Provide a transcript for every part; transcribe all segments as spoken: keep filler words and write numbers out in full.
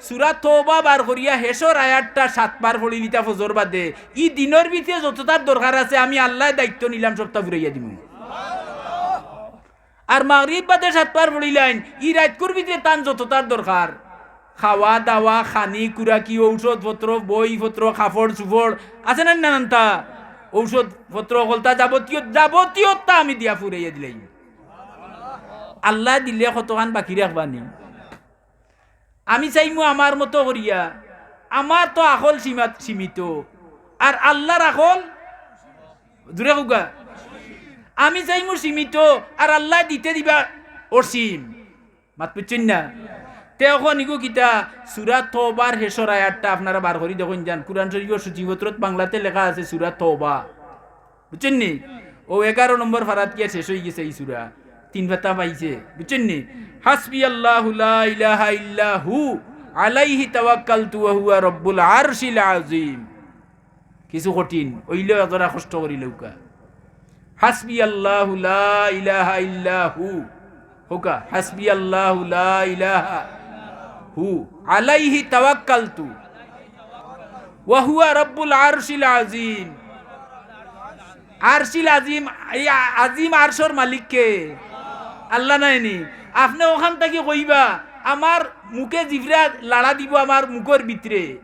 সূরা তওবা বার করিয়া হেশর আয়াতটা সাতবার পড়িলিতা ফজর বাদে, ই দিনর ভিতরে যততার দরকার আছে আমি আল্লায় দায়িত্ব নিলাম সবটা ফুরাইয়া দিমু। আর মাগরিব বাদে সাতবার পড়িলাইন, ই রাইতকুর ভিতরে তান যততার দরকার, খাওয়া দাওয়া, খানি, কুরাকি, ঔষধ পত্র, বই পত্র, কাপড় চুপড়, আছে না নানানতা ঔষধ পত্র, হকলতা যাবতীয়, যাবতীয়তা আমি দিয়া ফুরাইয়া দিলাইমু। আল্লায় দিলে কতখান বাকি রাখবা নি? আমি চাইমু আমার মতো করিয়া, আমার তো আকল সীমাত-, সীমিত, আর আল্লার আকল, জুরে কউক্কা, আমি চাইমু সীমিত, আর আল্লায় দিতে দিবা অসীম। মাত বুঝছইন না? তে অখন ইগু কিতা, সূরা তওবার হেশর আয়াতটা আপনারা বার করি দেখইন যান, কুরআন শরীফর সূচিপত্রত বাংলাতে লেখা আছে সূরা তওবা। বুঝছইন নি? অউ এগারো নম্বর পারাত গিয়া শেষ অইগেছে ই সূরা। তিন পাতা পাইছে। বুঝছইন নি? হাসবি আল্লাহু লা ইলাহা ইল্লা হু, আলাইহি তাওয়াক্কালতু ওয়া হুয়া রব্বুল আরশিল আযীম। কিছু কঠিন, অইলেও এতটা কষ্ট করি লউক্কা। হাসবি আল্লাহু লা ইলাহা ইল্লা হু। কউক্কা, হাসবি আল্লাহু লা ইলাহা হু, আলাইহি তাওয়াক্কালতু, ওয়া হুয়া রব্বুল আরশিল আযীম। আরশিল আযীম, এই আ-, আযীম আরশর মালিক কে? আল্লা নায়নি? আপনে অখান থাকি কইবা, আমার মুখে জিবরা লাড়া দিবো আমার মুখর ভিতরে।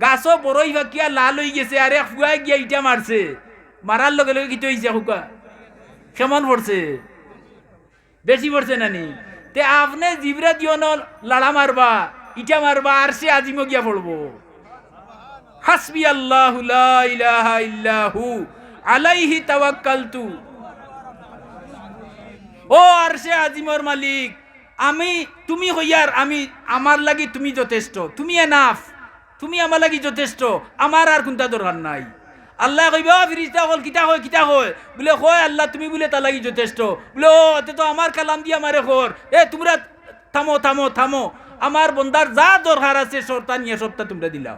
গাছো বড়ই পাকিয়া লাল অইগেছে, আর এক ফুয়ায় গিয়া ইটা মারছে। মারার লগে লগে কিতা অইছে কউক্কা? কেমন পড়ছে? বেশি পড়ছে না নি? তে আপনে জিবরা দিও না, লাড়া মারবা, ইটা মারবা, আরশে আজিমো গিয়া পড়বো। হাসবি আল্লাহু লা ইলাহা ইল্লা হু, আলাইহি তাওয়াক্কালতু। ও আরশে আজিমর মালিক, আমি, তুমি কইয়ার, আমি, আমার লাগি তুমি যথেষ্ট, তুমি enough। তুমি আমার লাগি যথেষ্ট, আমার আর কুনতা দরকার নাই। আল্লায় কইবা, "ও ফিরিস্তা অকল, কিতা কয়, কিতা কয়?" বুলে, "কয় আল্লা, তুমি বুলে তার লাগি যথেষ্ট।" বুলে, "ও, এতে তো আমার কালাম দিয়া আমারে কর। এ, তুমরা থামো, থামো, থামো। আমার বন্দার যা দরকার আছে, সরতা নিয়া সবটা তুমরা দিলাও।"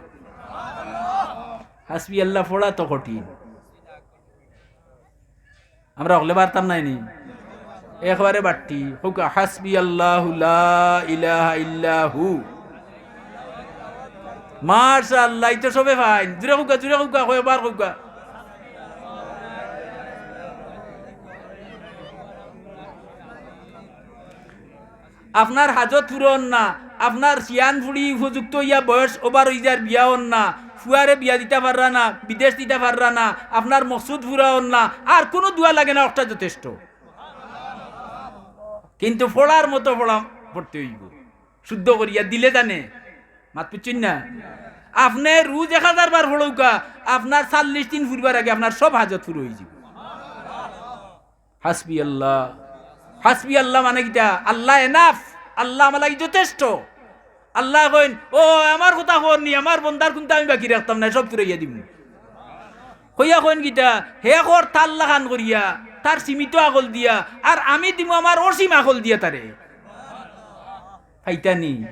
হাসবি আল্লা পড়া তো কঠিন। আমরা হকলে পারতাম নায় নি? একবারে বাট্টি। কউক্কা, হাসবি আল্লাহু লা ইলাহা ইল্লা হু। মাশাআল্লাহ, ই তো সবে পাইন। জুরে কউক্কা, জুরে কউক্কা, কয়বার কউক্কা। আপনার হাজত পুরা অর না, আপনার শিয়ান ফুড়ি উপযুক্ত অইয়া বয়স over অইযার, বিয়া অর না, ফুয়ারে বিয়া দিতা পাররা না, বিদেশ দিতা পাররা না, আপনার মকসুদ পুরা অর না, আর কুনু দোয়া লাগে না, অকটা যথেষ্ট। কিন্তু পড়ার মতো পড়া পড়তে অইবো, শুদ্ধ করিয়া দিলে জানে। মাত বুঝছইন না? আপনে রুজ এক হাজার বার পড়উক্কা, আপনার চল্লিশ দিন ফুরবার আগে আপনার সব হাজত পুরা অইযিবো। হাসবি আল্লাহ। হাসবি আল্লাহ মানে কিতা? আল্লাহ enough, আল্লাহ আমার লাগি যথেষ্ট। আল্লায় কইন, "ও, আমার কথা কওর নি, আমার বন্দার কুনতা আমি বাকি রাখতাম নায়, সব পুরাইয়া দিমু।" কইয়া কইন কিতা? হে কর তার লাখান করিয়া, তার সীমিত আকল দিয়া, আর আমি দিমু আমার অসীম আকল দিয়া তারে। পাইতা নি?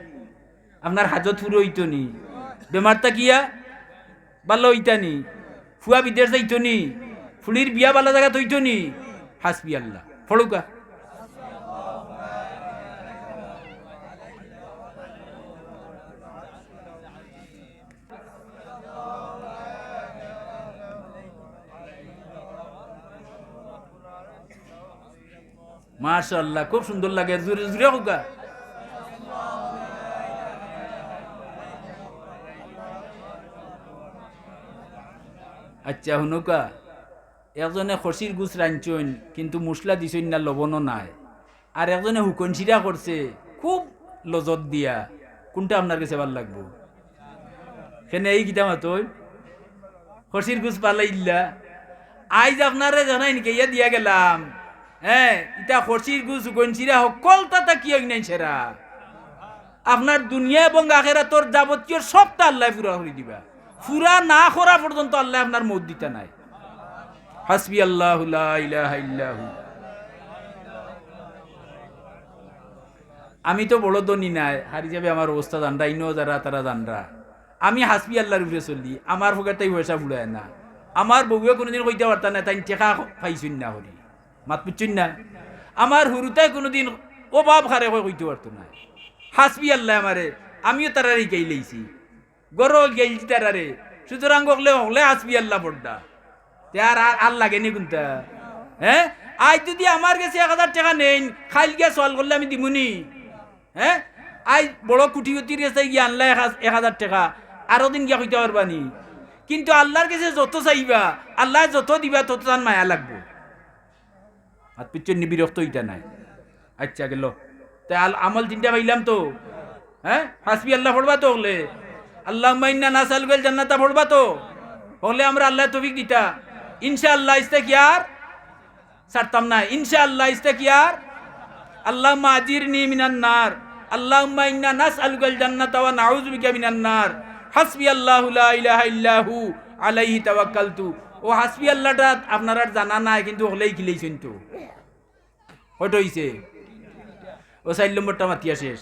আপনার হাজত পুরা অইতো নি? বেমার থাকিয়া ভালা অইতা নি? ফুয়া বিদেশ যাইতো নি? ফুড়ির বিয়া ভালা জাগাত অইতো নি? হাসবি আল্লাহ। পড়উক্কা। মাশাআল্লাহ, খুব সুন্দর লাগে। জুরে, জুরে কউক্কা। আচ্ছা, হুনউক্কা। একজনে খসির গুস রানছইন, কিন্তু মশলা দিছইন না, লবণও নাই। আর একজনে হুকন শিরা করছে, খুব লজত দিয়া। কুনটা আপনার গেছে ভালা লাগবো? কেনে এই কিতা মাতইন? খসির গুস ভালা ইলা। আইজ আপনারে জানাইন কে ইয়া দিয়া গেলাম। হে, ইতা খসির গুস, হুকন শিরা, হকলতা থাকি অইনাইন সেরা। আপনার দুনিয়া এবং আখেরাতর যাবতীয় সবটা আল্লায় পুরা করি দিবা। পুরা না করা পর্যন্ত আল্লায় আপনার মউত দিতা নায়। হাসবি আল্লাহু লা ইলাহা ইল্লা হু। আমি তো বড় ধনী নায়, হারি যাবে আমার অবস্থা জানরা, ইনো যারা তারা জানরা। আমি হাসবি আল্লাহর উপরে চলি, আমার পকেট থাকি পয়সা ফুরায় না। আমার বউয়ে কুনুদিন কইতা পারতা না, তাইন টেকা পাইছইন না করি। মাত বুঝছইন না? আমার হুরুতায় কুনুদিন অভাব কারে কয় কইতা পারতো না। হাসবি আল্লায় আমারে আমিও তারারে হিকাইলাইছি, ঘরো গেইলছি তারারে। সুতরাং হকলে, হকলে হাসবি আল্লাহ পড়তা। তে আর, আর, আর লাগে নি কুনতা? হে? আইজ যুদি আমার গেছে এক হাজার টেকা নেইন, কাইল গিয়া সওয়াল করলে আমি দিমু নি? হে? আইজ বড় কুটিপতির গেছে গিয়া আনলা এক হাজ-, এক হাজার টেকা, আরো দিন গিয়া কইতা পারবা নি? কিন্তু আল্লার গেছে যত চাইবা, আল্লায় যত দিবা, তত তান মায়া লাগবো। মাত বুঝছইন নি? বিরক্ত অইতা নায়। আইচ্ছা, গেল। তে আল-, আমল তিনটা পাইলাম তো? হে? হাসবি আল্লাহ পড়বা তো হকলে? আল্লাহুম্মা ইন্না নাসআলুকাল জান্নাতা পড়বা তো? হকলে আমরারে আল্লায় তৌফিক দিতা। ইনশাআল্লাহ, আইজ থাকি আর ছাড়তাম না। ইনশাআল্লাহ, আইজ থাকি আর। আল্লাহুম্মা আজিরনি মিনান নার। আল্লাহুম্মা ইন্না নাসআলুকাল জান্নাতা ওয়া নাউযু বিকা মিনান নার। হাসবি আল্লাহু লা ইলাহা ইল্লা হু, আলাইহি তাওয়াক্কালতু। অউ হাসবি আল্লাহটা আপনারার জানা নাই, কিন্তু হকলে হিকিলাইছইন তো। কয়টা অইছে? অউ চাইর নম্বরটা মাতিয়া শেষ।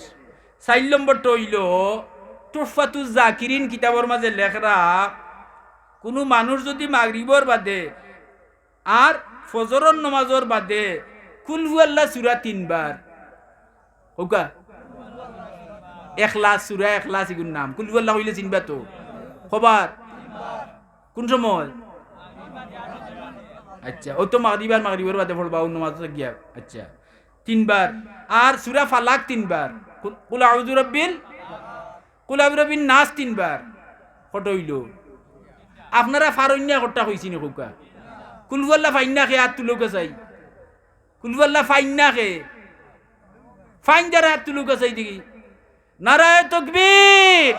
চাইর নম্বরটা অইলো তুহফাতুজ জাকিরিন কিতাবর মাঝে লেখরা, কুনু মানুষ যুদি মাগরিবর বাদে আর ফজরর নমাজর বাদে কুলহু আল্লাহ সূরা তিনবার, কউক্কা, এখলাস, সূরা এখলাস ইগুর নাম, কুলহু আল্লাহ কইলে চিনবা তো? কয়বার? কুন সময়? আইচ্ছা, অউ তো মাগরিব আর মাগরিবর বাদে পড়বা, অউ নমাজ গিয়া। আইচ্ছা, তিনবার। আর সূরা ফালাক তিনবার। কুল, কুল আউযু রাব্বিল, কুল আউযু রাব্বিন নাস তিনবার। কয়টা অইলো? আপনারা পারইন না, কয়টা কইছি নি কউক্কা? কুলহু আল্লাহ পাইন না কে, আত তুলউক্কা চাই। কুলহু আল্লাহ পাইন না কে? পাইন যারা আত তুলউক্কা চাই দেখি। নারায়ে তাকবীর।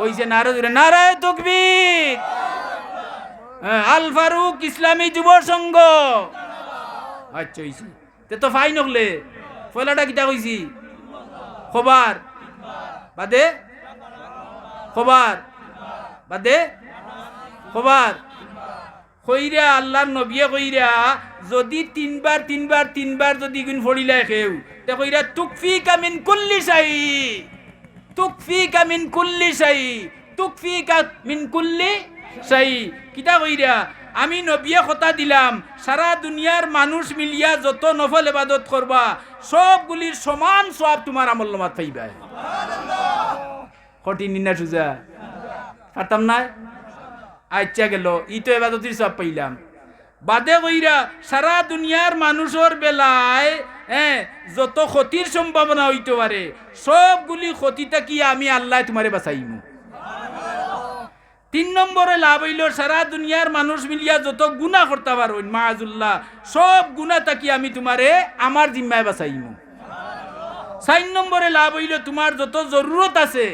অইছে নারা জুরে, নারায়ে তাকবীর। হে, আল ফারুক ইসলামী যুব সংঘ। আইচ্ছা, অইছে। তে তো পাইন হকলে। পয়লাটা কিতা কইছি? কয়বার? বাদে? কয়বার? বাদে? কয়বার? কইরা, আল্লার নবিয়ে কইরা, যুদি তিনবার, তিনবার, তিনবার যুদি ইগুন পড়িলায় কেউ, তে কইরা, তুকফিকা মিন কুল্লি শাই, তুকফিকা মিন কুল্লি শাই, তুকফিকা মিন কুল্লি শাই। কিতা কইরা? আমি নবিয়ে কথা দিলাম, সারা দুনিয়ার মানুষ মিলিয়া যত নফল ইবাদত করবা, সবগুলির সমান সওয়াব তুমার আমলনামাত পাইবায়। কঠিন নি না সুজা? পারতাম নায়? আইচ্ছা গেল, ই তো এবাদতির সওয়াব পাইলাম। বাদে কইরা সারা দুনিয়ার মানুষর বেলায়, হে, যত ক্ষতির সম্ভাবনা অইতো পারে, সবগুলি ক্ষতি থাকি আমি আল্লায় তুমারে বাঁচাইমু। তিন নম্বরে লাভ অইলো, সারা দুনিয়ার মানুষ মিলিয়া যত গুনা করতা পারইন, মাআজুল্লাহ, সব গুনা থাকি আমি তুমারে আমার জিম্মায় বাঁচাইমু। চাইর নম্বরে লাভ অইলো, তুমার যত জরুরত আছে,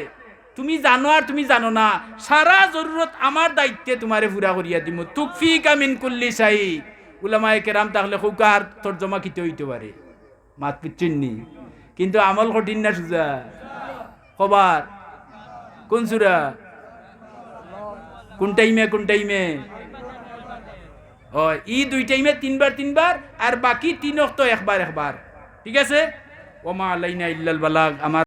তুমি জানো আর তুমি জানো না, সারা জরুরত আমার দায়িত্বে তুমারে পুরা করিয়া দিমু। তুকফিকা মিন কুল্লি শাই। উলামায়ে কেরাম থাকলে কউক্কা আর তর্জমা কিতা অইতো পারে? মাত বুঝছইন নি? কিন্তু আমল কঠিন না সুজা? কয়বার? কুন সুরা? কুন টাইমে, কুন টাইমে? অয়, ই দুই টাইমে তিনবার তিনবার, আর বাকি তিন অক্ত একবার একবার। ঠিক আছে? ওমা আলাইনা ইল্লাল বালাগ। আমার